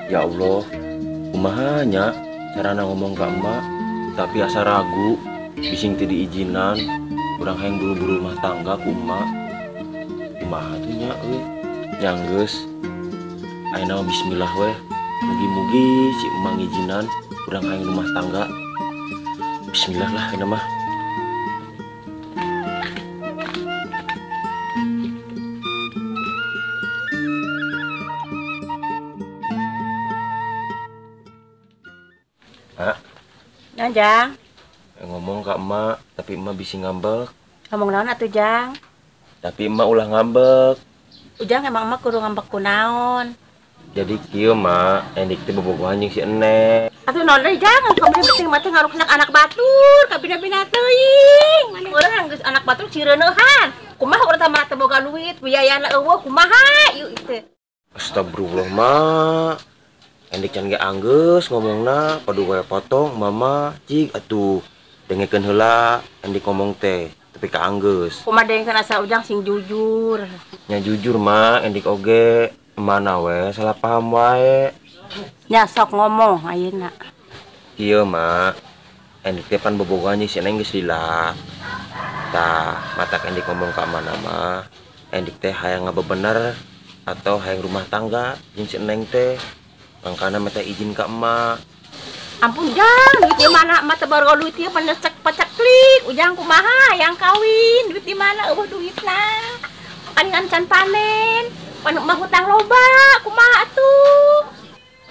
Ya Allah, kumaha nya carana ngomong ka emak, tapi asa ragu, bising teu diizinan, urang hayang buru-buru rumah tangga ku emak. Kumaha tuh nya euy? Nya geus. Ayeuna mah bismillah weh. Mugi-mugi si emak ngizinan urang hayang rumah tangga. Bismillah lah ayeuna mah. Ya, Jang. Ngomong ke emak, tapi emak bisi ngambek. Ngomong naon atuh, Jang? Tapi emak ulah ngambek. Ujang emang emak kudu ngambek ku naon? Jadi kieu mak, endik teh bobogohan jeung si Eneng. Atuh naon deui, Jang? Kamu penting mah teh ngaruksak anak batur, kabina-bina teuing. Mane urang geus anak batur cireuneuhan. Kumaha urang teh mah teu boga duit, biayana eueuh kumaha ieu teh. Astagfirullah, mak. Endik can ge anggeus ngomongna padu wae potong mama cik atuh dengekeun heula endik ngomong teh tapi ka anggeus. Kumaha dengekeun asa Ujang sing jujur. Nya jujur mah endik oge mana we salah paham wae. Nya sok ngomong ayeuna. Kieu mak endik teh pan bobogohan jeung si Neng geus lila. Tah matak endik ngomong ka mana mah endik teh hayang ngabebener atau hayang rumah tangga jeung si Neng teh. Mangkana minta izin ke emak. Ampun Jang, duit di mana emak teu baru duit ieu penesek paceklik. Ujang kumaha yang kawin, duit di mana eueuh duitna. Kan ngan can panen, pan emak hutang loba, kumaha atuh?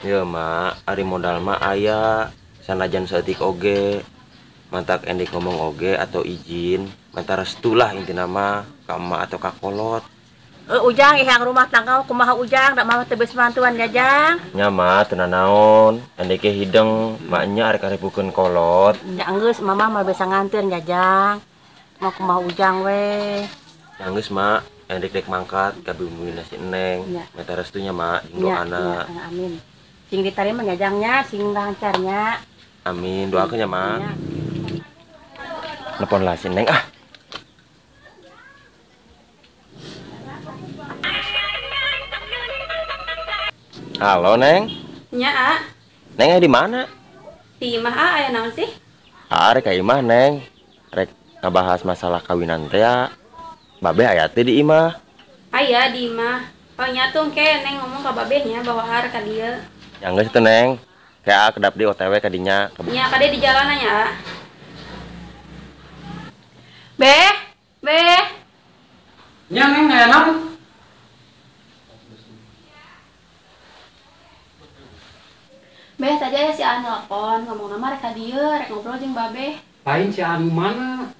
Ieu mak, ari modal mah aya, sanajan saeutik oge. Mantak endik ngomong oge atau izin, minta restu lah intina mah ka emak atau ka kolot. Ujang yang rumah tangga kumaha Ujang dak mah teu beus bantuan ya Jang. Nya mah teu nanaon, endek ge hideng, maknya arek aripukeun kolot. Nya geus mama mah bisa nganteur nya Jang. Mau kumaha Ujang we. Nya geus mak, endek dek mangkat ka bumbuina si Neng. Minta restunya mak jeung doana. Ya, amin. Sing ditarima nya Jang nya, sing lancar nya. Amin, doakeun nya mak. Nelpon lah si Neng ah. Halo Neng. Nya, A. Neng aya di mana? Di imah, A, aya naon sih? Ah, rek ka imah, Neng. Rek ngabahas masalah kawinan teh ya. Babe aya teh di imah. Aya di imah. Oh nya tuh ke Neng ngomong ka babeh nya bahwa ar ka dieu. Ya geus teh Neng. Kayak kedap di OTW ka dinya. Nya kade di jalan nya, A. Beh, beh. Nya Neng aya naon? Beh, tadi aya si Anu nelpon, ngomong nama rek ka dieu, rek ngobrol jeung babeh. Lain si Anu mana?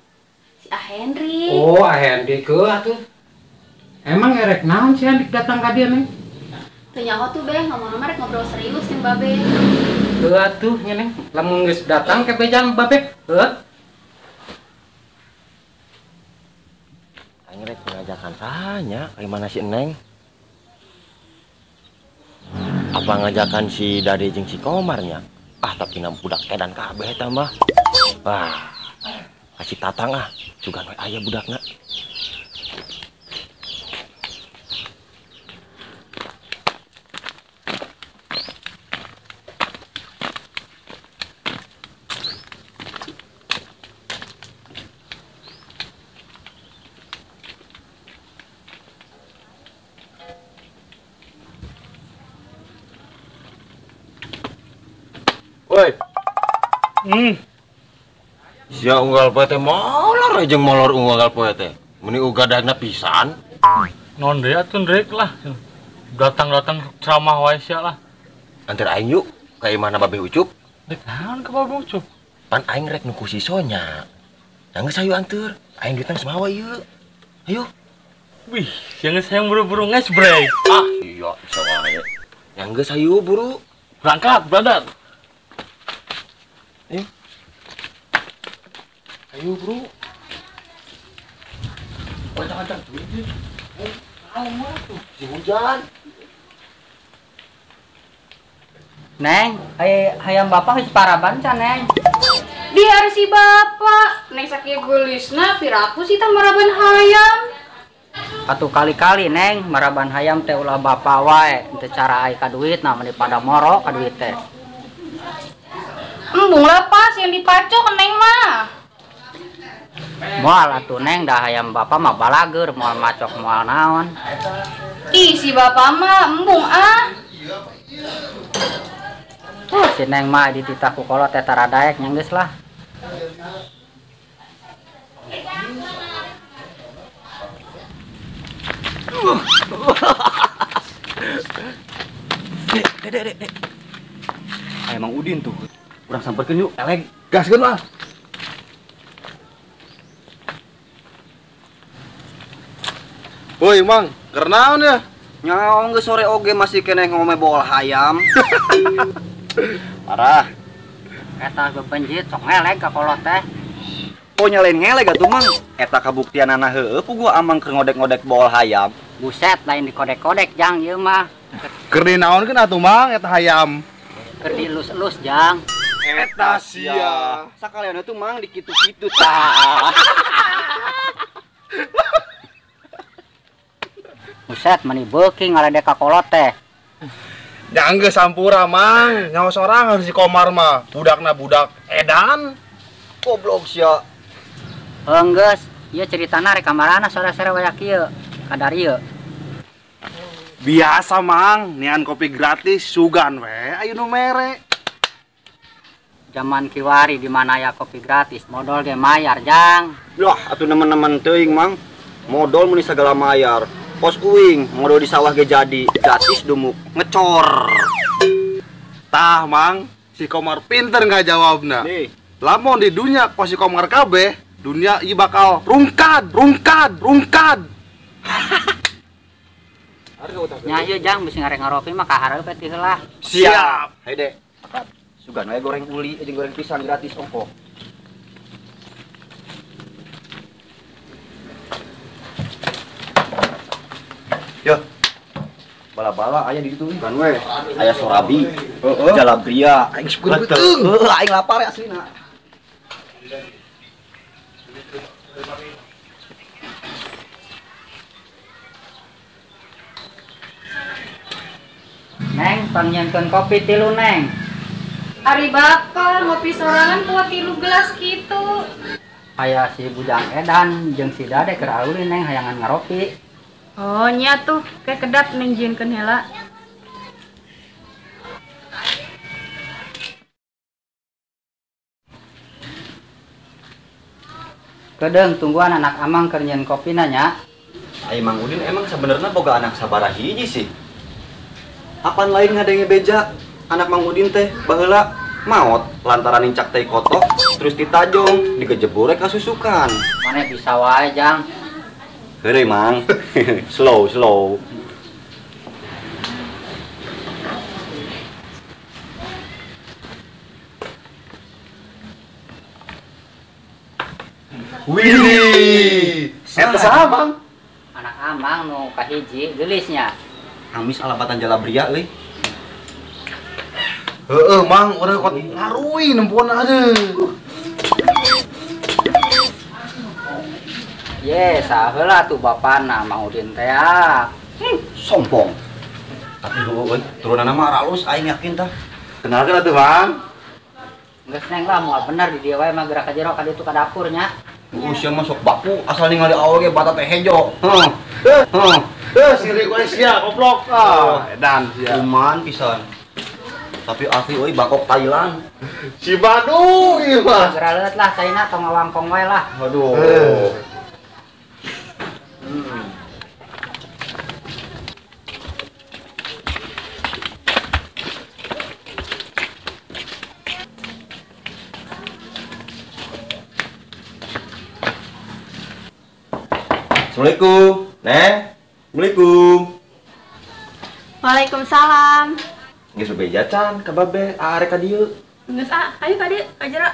Si A Henry. Oh, A Henry ke atuh. Emang erek naon si Henry datang ka dieu, Neng? Teu nyaho tuh, Beh, ngomong nama rek ngobrol serius jeung babeh. Heuh atuh nya, Neng. Lamun geus datang ke bejan babeh, heuh. Aing rek ngajakan saha ka mana si Neng? Apa ngajakan si Dade jeung si Komarnya? Ah, tapi nam budak edan kabeh eta mah. Wah, kasih tatang ah, sugan we aya budakna. Woi. Sia unggal poe teh molor jeung molor unggal poe teh. Meni ugadagna pisan. Non deui atuh rek lah. Datang-datang ceramah wae sia lah. Antar aing yuk ka imahna Babe Ucup. Rek naon ka Babe Ucup? Pan aing rek nuku si Sonya. Nah geus hayu anteur. Aing duitna geus mawa ieu. Ayo. Wih, sia geus hayang buru-buru nges break. Ah, iya bisa wae. Yang geus hayu buru. Berangkat, brother. Ayo. Ayo, bro. Banyak-banyak duit. Oh, tuh, si hujan. Neng, hayam bapak geus paraban can, Neng. Di hari si bapak, Neng sakieu geulisna piraku sih tah maraban hayam. Atuh kali-kali Neng maraban hayam teh ulah bapa wae teu cara ai ka duitna meni pada moro ka duit teh. Embung lepas yang dipacok Neng mah. Moal atuh Neng dah hayam bapa mah balageur moal macok moal naon. Ih si bapak mah embung ah. Si Neng mah dititah ku kolot teh taradaek nya geus lah. Dek, dek, dek, dek. Emang Udin tuh. Urang samperkeun yuk, eleng. Gaskeun lah. Woi, Mang, keur naon ya? Nyaong geus sore oge masih keneh ngome bool hayam. Parah. Eta bebenjit sok ngeleg ka kolot teh. Oh nyalain ngeleg atuh Mang. Eta kabuktianana heueuh puguh amang keur ngodek-ngodek bool hayam. Buset, lain dikodek-kodek jang ieu mah. Keur dinaonkeun atuh Mang eta hayam? Keur dielus-elus jang. Eta sia. Sakalian atuh Mang dikitu-kitu tah. Buset, meni beuki ngaledek ka kolot teh. Nya geus sampura Mang, nyawa sorangan si Komar mah. Budakna budak edan. Goblok sia. Enggeus, ieu ceritana rek kamarana sore-sore waya kieu. Kadar ieu. Biasa Mang, nian kopi gratis sugan we ayo nu mere. Zaman kiwari di mana ya kopi gratis, modal ge mayar jang. Lah atuh nemen-nemen teuing Mang. Modal mun sagala mayar. Pos uing, modal di sawah ge jadi, gratis dumuk, ngecor. Tah Mang, si Komar pinter nggak jawabna. Lamun di dunia kos si Komar kabeh, dunia ieu bakal rungkad, rungkad, rungkad. Nya ieu jang bisi ngarek ngaropi mah kahareup teh heula. Siap. Hayu Dek. Sugan we goreng uli jeung goreng pisang gratis ongkoh. Yo. Bala-bala aya di ditu kan we. Aya sorabi, heeh, jalabria, aing syukur beuteung. Heueuh, aing lapar aslina. Neng, pangnyieunkeun kopi tilu Neng. Ari bapa ngopi sorangan kuat 3 gelas kitu. Aya si Bujang edan jeung si Dade keur aulin Neng hayangan ngaropi. Oh nya tuh, kayak kedap Neng jieunkeun heula. Kedeung tungguan anak amang keur nyieun kopina nya. Ai Mang Udin emang sebenarnya boga anak sabaraha hiji sih. Apan lain ngadenge beja anak Mang Udin teh baheula maot lantaran nincak teh kotok terus ditajong digejebore ka susukan. Mane bisa wae jang. Heureuy Mang. Slow slow. Wih, eta saha Mang? Anak amang nu kahiji geulisnya. Amis alabatan jalabria euy. Heeh Mang, urang kot ngarui nempona aduh. Ye, saheula tuh bapana Mang Udin teh ah. Sombong. Tapi heueuh euy, turunanna mah aralus aing yakin tah. Kenalkeun atuh Mang. Geus Neng lah moal bener di dieu wae mah gerak ka jero ka ditu ka dapur nya. Sia mah sok baku asal ningali awewe ge bata teh hejo. Heuh. Heuh. Sirik wae sia goblok. Ah, edan sia. Kuman pisan. Tapi asli euy bakok Thailand. Si Badu ieu mah. Geura leuet lah caina tong ngawangkong wae lah. Aduh. Assalamualaikum, Neng. Assalamualaikum. Waalaikumsalam. Geus bebeja can ka babe, arek ka dieu. Geus ah, ayo ka dieu, ka jero.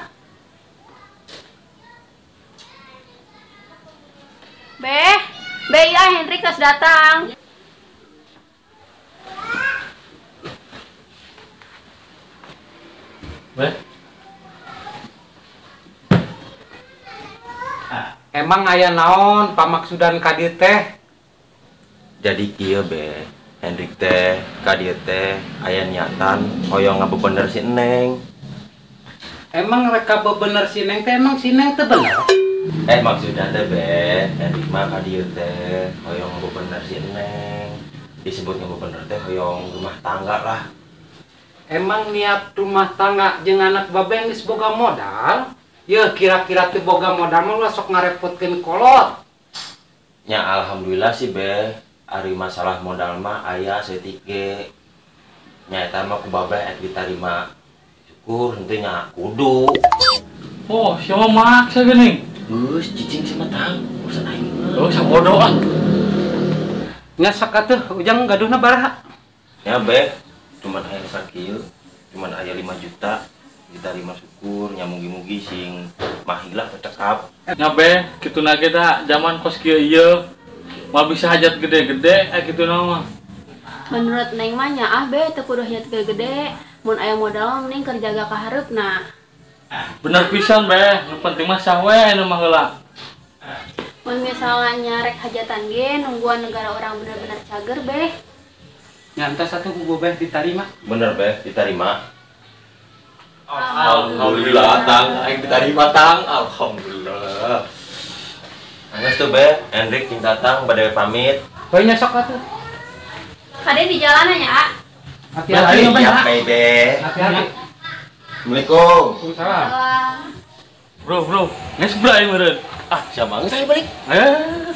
Beh, beh ya Hendrik geus datang. Beh. Emang aya naon pamaksudan ka dieu teh? Jadi kieu be, Hendrik teh ka dieu teh aya niatan hoyong ngabebener si Neng. Emang rek bebener si Neng teh, emang si Neng teh bener? Eh, maksudnya teh be, Hendrik mah ka dieu teh hoyong ngabebener si Neng. Disebut ngabebener teh hoyong rumah tangga lah. Emang niat rumah tangga jeung anak babe geus boga modal? Ya kira-kira teu boga modal mah ulah sok ngarepotkeun kolot. Ya alhamdulillah sih be, ari masalah modal mah aya saeutik ge. Nya eta mah ku babeh ek ditarima. Syukur henteu nya kudu. Oh, siapa maksa geuning? Geus cicing sih mah tang, urusan aing mah. Oh, sabodo ah. Nya sok atuh Ujang gaduhna baraha? Ya be, cuman aya sakieu, cuman aya 5 juta, diterima syukur, nya mugi-mugi sing mahilah cekap. Nya be, kitu na ge da zaman kos kieu ieu. Mah bisa hajat gede-gede kitu na mah. Menurut Neng mah nya ah be teu kudu hajat gede-gede, mun aya modal mah mending keur jaga kahareupna. Bener pisan be, nu penting mah sah we nu mah heula. Mun misalnya rek hajatan ge nungguan negara orang bener-bener cager be. Nyantas satu ku beh ditarima. Bener be, diterima. Alhamdulillah tang, aing diterima tang. Alhamdulillah. Angges tuh be, Hendrik jeung Tatang bade pamit. Heuh nya sok atuh. Kade di jalan nya, A. Hati-hati Siap be. Hati-hati. Assalamualaikum. Waalaikumsalam. Bro, bro, geus bray meureun. Ah, siapa geus saya balik. Eh.